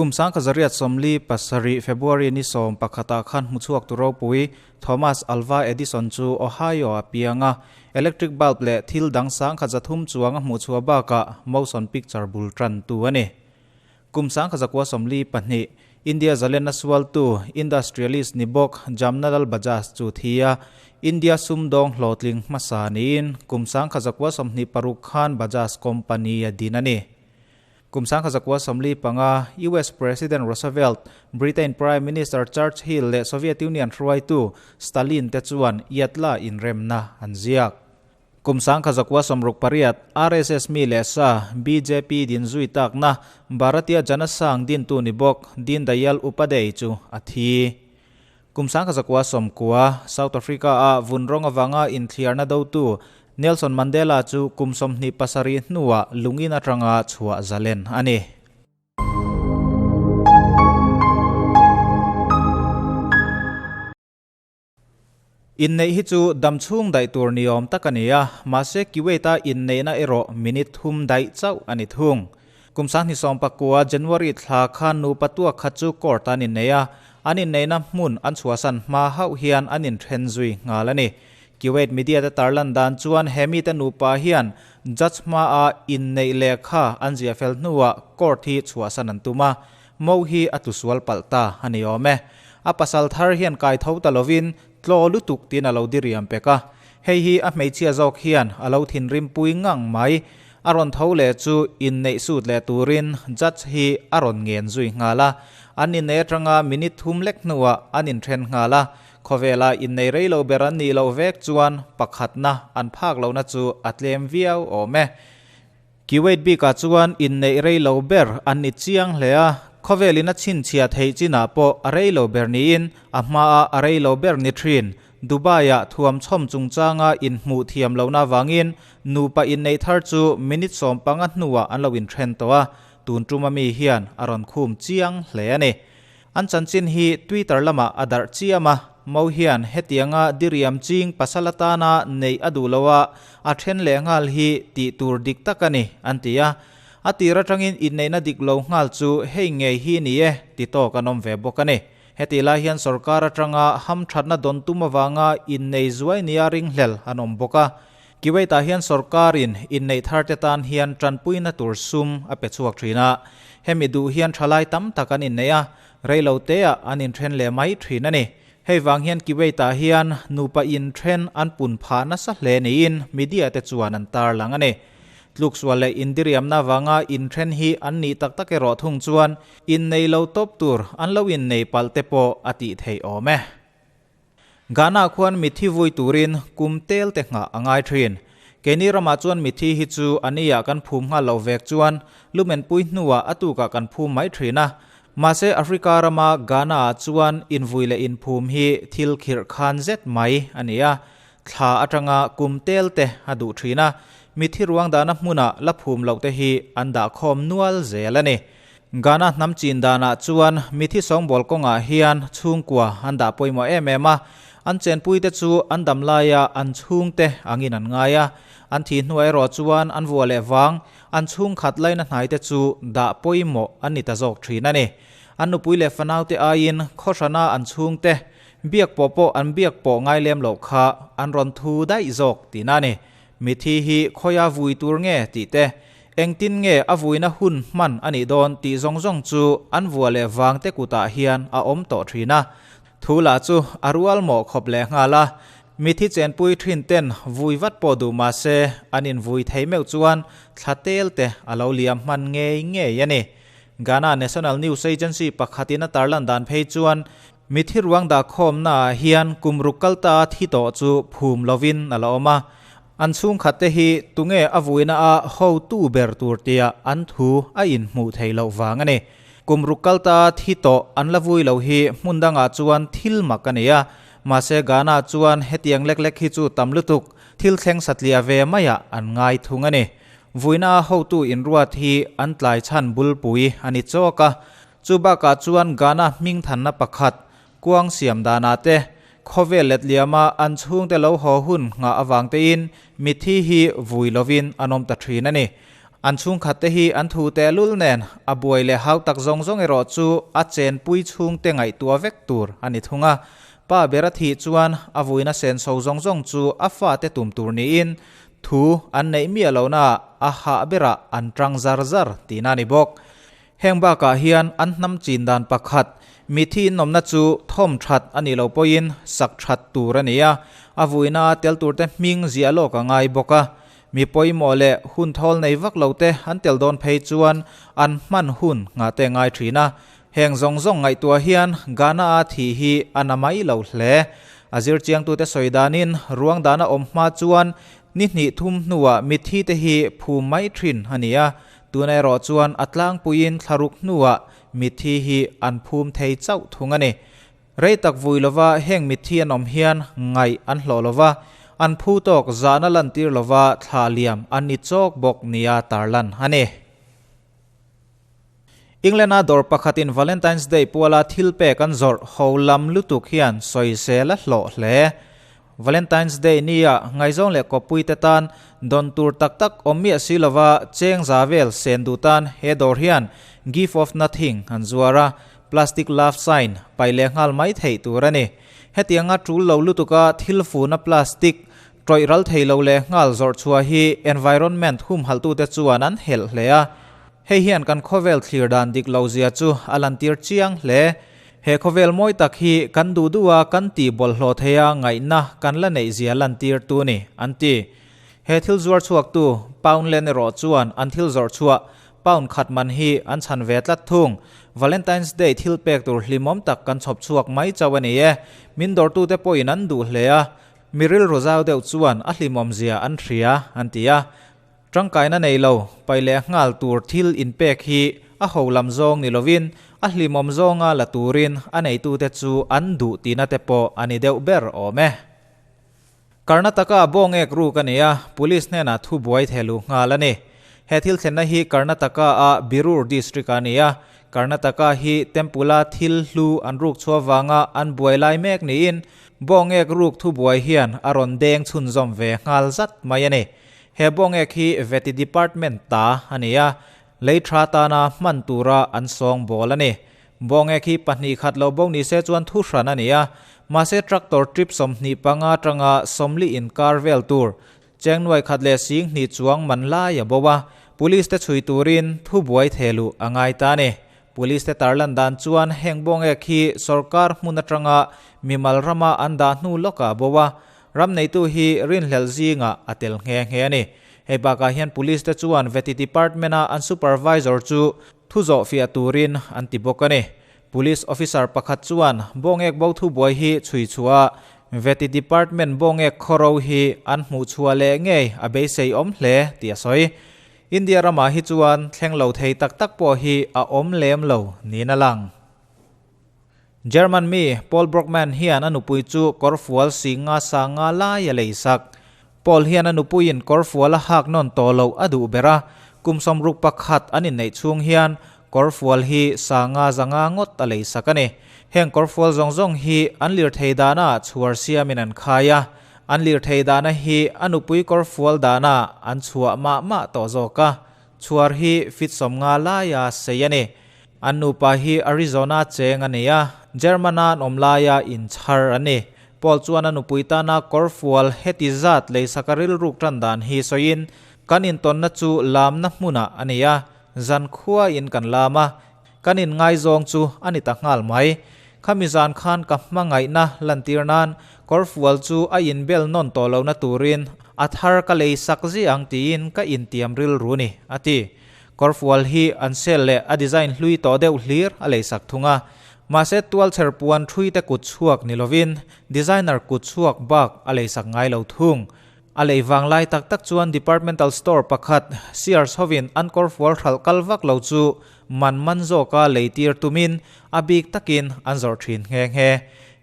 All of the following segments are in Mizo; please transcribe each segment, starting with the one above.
Kum 1947 February ni 11 ah khan hmuchhuak tu ropui Thomas Alva Edison chu Ohio ah piang a, electric bulb leh thil dang 1300 chuang a hmuhchhuah bakah motion picture bul tan tu a ni. Kum 1942, India zalenna sualtu, industrialist ni bawk Jamnalal Bajaj chu thi a, India sumdawng hlawhtling hmasa niin kum 1926 khan Bajaj company a din a ni. Kum 1945, US President Roosevelt, Britain Prime Minister Churchill leh Soviet Union hruaitu Stalin te chuan Yatla inremna an ziak. Kum 1968, RSS mi leh sa, bjp din zui takna Bharatiya Jana Sangh dintu ni bawk Deen Dayal Upadhyay chu a thi. Kum 1990, South Africa-a vun rawng avanga inthliarna dotu Nelson Mandela chu kum 27 hnuah lungin atanga chhuah zalen a ni. Inneih hi chu dam chhung daih tur ni awm tak a ni a, mahse Kuwait-a inneihna erawh minute thum daih chauh a ni thung. Kum 2019 January thla khan nupa tuak khat chu court an innei a, an inneihna hmun an chhuahsan hma hauh hian an inthen zui nghal a ni. Kuwait media te tarlan dan chuan he mite nupa hian judge hmaa inneih lehkha an ziah fel hnuah court hi chhuahsan an tum a, Mo hi a tlusual palh ta a ni awm e. A pasal thar hian kai tho ta lovin tlaw lutuk tiin a lo diriam pek a. Hei hi a hmeichhia zawk hian a lo thinrim pui ngang mai. A rawn tho leh chu inneih sut leh turin judge hi a rawn ngen zui nghal a. An inneih atanga minute thum lek hnuah an inthen nghal a. Khawvela innei rei lo ber an nih loh vek chuan pakhatna an phak lohna chu a tlem viau awm e. Kuwait bikah chuan inneih rei lo ber an ni chiang hle a, khawvelin a chhinchhiah theih chinah pawh a rei lo ber niin a hmaa a rei lo ber ni thin. Dubai-ah thuamchhawm chungchanga inhmuh thiam lohna avangin nupa inneih thar chu minute 15 hnuah an lo inthen tawh a, tun tuma mi hian a rawn khum chiang hle a ni. An chanchin hi Twitter lamah a darh chiam a, Mo hian hetianga diriam ching pasal atana neih a duh lo a, a then leh nghal hi tih tur dik tak a ni, an ti a. A tir atangin inneihna dik lo nghal chu hei ngei hi ni e, ti tawk an awm ve bawk a ni. Hetih lai hian sorkar atanga hamthatna dawn tum avanga innei zuai nia ringhlel an awm bawk a. Kuwait-ah hian sorkarin inneih tharte tan hian tanpuina tur sum a pe chhuak thin a, hemi duh hian thalai tam tak an inneih a, reiloteah an inthen leh mai thin a ni. Hei vang hian Kuwait-ah hian nupa inthen an pun phah nasa hle niin media te chuan an tarlang a ni. Tluksual leh indiriamna vanga inthen hi an nih tak tak erawh thung chuan innei lo tawp tur an lo innei palh te pawh a tih theih awm e. Ghana khuan mithi vui turin kum tel te nghah a ngai thin. Keini ramah chuan mithi hi chu a nia kan phum nghal loh vek chuan lumenpui hnuah a tukah kan phum mai thin a. Mahse Africa rama Ghana ah chuan invui leh inphum hi thil khirh khan zet mai a ni a. Thla atanga kum tel te a duh thin a, mithi ruang dahna hmunah la phum loh te hi an dahkhawm nual zel a ni. Ghana hnam chin danah chuan mithi sawngbawl kawngah hian chhungkua an dah pawimawh em em a, an chenpuite chu an dam laia an chhungte angin an ngai a, an thih hnuah erawh chuan an vuah leh vang, an chhungkhat laina hnaite chu dah pawimawh an ni ta zawk thin a ni. An nupui leh fanaute aiin khawhrana an chhungte biak pawh pawh an biak pawh ngai lem loh kha an rawn thu daih zawk tihna a ni. Mithi hi khawia vui tur nge tih te, engtin nge a vuina hun hman a nih dawn tih zawng zawng chu an vua leh vang te kutah hian a awm tawh thin a. Thu lah chu a rual mawh khawp leh nghal a, mithi chenpui thin ten vui vat pawh duh mah se an invui thei meuh chuan thla tel te a lo liam hman ngei ngei a ni. Ghana National News Agency pakhatin a tarlan dan phei chuan Mithi ruang dahkhawmnaah hian kum ruk kal ta thi tawh chu phum lovin a la awm a. An chhungkhatte hi tunge a vuina a hotu ber tur tia an thu a inhmuh theih loh vang a ni. Kum ruk kal ta thi tawh an la vui lo hi hmun dangah chuan thil mak a ni a. Mahse Ghana chuan hetiang lek lek hi chu tam lutuk thil thleng satliah ve maiah an ngai thung a ni. Vuina a hotu inruat hi an tlai chhan bulpui a ni chawk a. Chu bakah chuan Ghana hmingthanna pakhat, kuang siam danah te, khawvel let liama an chhungte lo haw hun nghah avang tein mithi hi vui lovin an awm ta thin a ni. An chhungkhat te hi an thu tehlul nen a buai leh hau tak zawng zawng erawh chu a chenpui chhungte ngaihtuah vek tur a ni thung a. Pa ber a thih chuan a vuina senso zawng zawng chu a fate tum tur niin thu an neih miah lohnaah a hah berah an tang zar zar tihna a ni bawk. Heng bakah hian an hnam chin dan pakhat, mithi inawmna chu thawm that a nih loh pawhin sak that tur a ni a, a vuina tel turte hming ziah lawk a ngai bawk a. Mi pawimawh leh hun thawl nei vak lo te an tel dawn phei chuan an hman hun nghah te ngai thin a. Heng zawng zawng ngaihtuah hian Ghana-a thih hi a na mai lo hle. A zirchiangtute sawi danin ruang dana awm hma chuan ni hnih thum hnuah mitthi te hi phum mai thin a ni a. Tuna erawh chuan a tlangpuiin thlaruk hnuah mitthi hi an phum thei chauh thung a ni. Rei tak vui lova heng mitthi an awm hian ngaih an hlawh lova, an phu tawk zahna lantir lova thla liam an ni chawk bawk nia tarlan a ni. England-a dawr pakhatin Valentine's Day puala thil pek an zawrh ho lam lutuk hian sawisel a hlawh hle. Valentine's Day nia ngaihzawng leh kawppuite tan dawn tur tak tak awm miah si lova cheng za vel sen duh tan he dawr hian Gift of Nothing an zuar a, plastic love sign paih leh nghal mai theih tur a ni. Hetianga tul lo lutuka thil funa plastic tawih ral thei lo leh nghal zawrh chhuah hi environment humhalhtute chuan an helh hle a. Hei hian kan khawvel thlir dan dik lo zia chu a lantir chiang hle. He khawvel mawi tak hi kan duh duh a kan tih bawlhhlawh thei a ngaihna kan la neih zia lantir tu ni, an ti. He thil zuar chhuaktu Poundland erawh chuan an thil zawrh chhuah pound khat man hi an chhan ve tlat thung. Valentine's Day thil pek tur hlimawm tak kan chhawp chhuak mai chauh a ni e. Min dawrtute pawhin an duh hle a, mi rilru zau deuh chuan a hlimawm zia an hria, an ti a. Tangkaina nei lo, paih leh nghal tur thil inpek hi a ho lam zawng ni lovin a hlimawm zawnga la turin a neitute chu an duh tihna te pawh a ni deuh ber awm e. Karnataka bawngek ruk a ni a, Police hnenah thu buai theh luh nghal a ni. He thil thlenna hi Karnataka-a Birur District-ah a ni a, Karnataka hi Temple-a thil hlu an ruk chhuah vanga an buai lai mek niin bawngek ruk thu buai hian a rawn deng chhunzawm ve nghal zat mai a ni. He bawngek hi Veti Department ta a ni a, lei tha tana hman tura an sawng bawl a ni. Bawngek hi pahnih khat lo bo ni se chuan thu hran a ni a, mahse tractor trip 25 atanga 40 inkar vel tur cheng nuai khat leh sing hnih chuang man lai a bo a, Police te chhui turin thu buai theh luh a ngai ta a ni. Police te tarlan dan chuan heng bawngek hi sorkar hmun atanga mimal rama an dah hnu lawkah a bo a, Ram neitu hi rinhlelh zingah a tel nghe nghe a ni. Hei bakah hian Police te chuan Veti Department-a an Supervisor chu thu zawh fiah turin an ti bawk a ni. Police Officer pakhat chuan bawngek bo thubuai hi chhui chhuah a, Veti Department bawngek khawro hi an hmuh chhuah leh ngei a beisei awm hle tih a sawi. India ramah hi chuan thleng lo thei tak tak pawh hi a awm lem lo niin a lang. German mi Paul Brockman hian a nupui chu kawrfual singa sanga lai a lei sak. Paul hian a nupuiin kawrfual a hak nawn tawh loh a duh ber a, kum 61 an inneih chhung hian kawrfual hi sanga zanga ngawt a lei sak a ni. Heng kawrfual zawng zawng hi an lirthei dana chhuar siamin an khai a, an lirthei dana hi a nupui kawrfual dana an chhuah mah mah tawh zawk a, chhuar hi fit 50 laia sei a ni. An nupa hi Arizona cheng a ni a, German-a an awm laia inchhar an ni. Paul chuan a nupui tana kawrfual heti zat leisaka rilruk tan dan hi sawiin, Kan intawnna chu lamna hmunah a ni a, zan khuain kan lam a, kan inngaizawng chu a ni ta nghal mai. Khami zan khan ka hmangaihna lantir nan kawrfual chu a inbel nawn tawh lohna turin a thar ka leisak ziah ang tiin ka intiam rilru ni, a ti. Kawrfual hi an sel leh a design hlui tawh deuh hlir a leisak thung a. Mahse tualchher puan ṭhui te kut chhuak ni lovin designer kut chhuak bak a leisak ngai lo thung. A lei vang lai tak tak chuan departmental store pakhat Sears hovin an kawrfual hralh kal vak lo chu man man zawka lei tir tumin a bik takin an zawrh thin nghe nghe.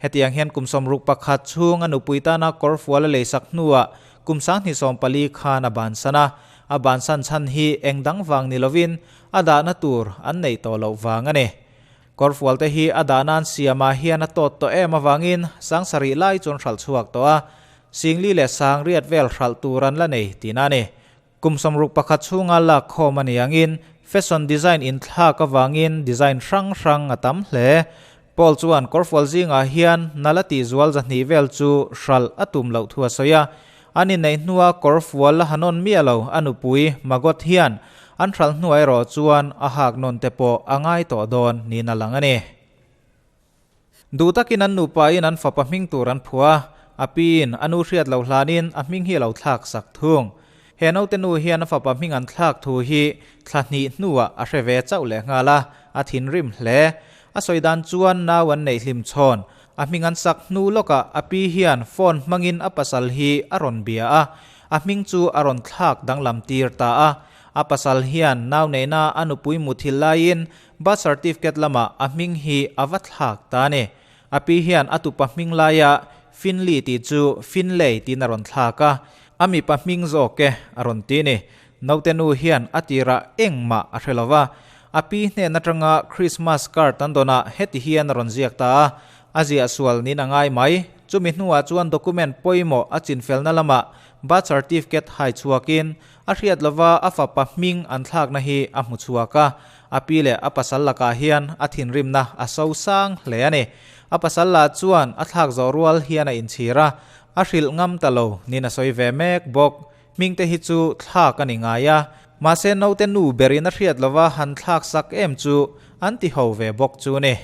Hetiang hian kum 61 chhung a nupui tana kawrfual a leisak hnuah kum 2014 khan a bansan a. A bansan chhan hi eng dang vang ni lovin a dahna tur an neih tawh loh vang a ni. Kawrfual te hi a dahna an siamah hian a tawt tawh em avangin sangsarih lai chuan hralh chhuak tawh a, singli leh sangriat vel hralh tur an la nei tihna a ni. Kum 61 chhunga lak khawm a ni angin fashion design inthlak avangin design hrang hrang a tam hle. Paul chuan kawrfual zingah hian nala tihzual 200 vel chu hralh a tum loh thu a sawi a. An inneih hnua kawrfual la hanawn miah lo a nupui Magot hian an hralh hnuah erawh chuan a hak nawn te pawh a ngai tawh dawn niin a lang a ni. Duh takin an nupain an fapa hming tur an phuah a, a piin a nu hriat loh hlanin a hming hi a lo thlak sak thung. He naute nu hian a fapa hming an thlak thu hi thla hnih hnuah a hre ve chauh leh nghal a, a thinrim hle. A sawi dan chuan nau an neih hlim chhawn. A hming an sak hnu lawkah a pi hian phone hmangin a pasal hi a rawn bia a, a hming chu a rawn thlak danglam tir ta a. A pasal hian nau neihna a nupui muthilh laiin Birth certificate lamah a hming hi a va thlak ta a ni. A pi hian a tupa hming laia Finley tih chu Finlay tiin a rawn thlak a, a mipa hming zawk e a rawn ti ni. Naute nu hian a tirah engmah a hre lo va, a pi hnen atanga Christmas card an dawnah heti hian a rawn ziak ta a, a ziah sual niin a ngai mai. Chumi hnuah chuan document pawimawh a chinfelna lamah birth certificate hai chhuakin A hriat lova a fapa hming an thlakna hi a hmu chhuak a, a pi leh a pasal lakah hian a thinrimna a so sang hle a ni. A pasal lah chuan a thlak zawh rual hian a inchhir a, a hrilh ngam ta lo niin a sawi ve mek bawk. Hmingte hi chu thlak a ni ngai a, mahse naute nu berin a hriat lova han thlak sak em chu an ti ho ve bawk chu ni.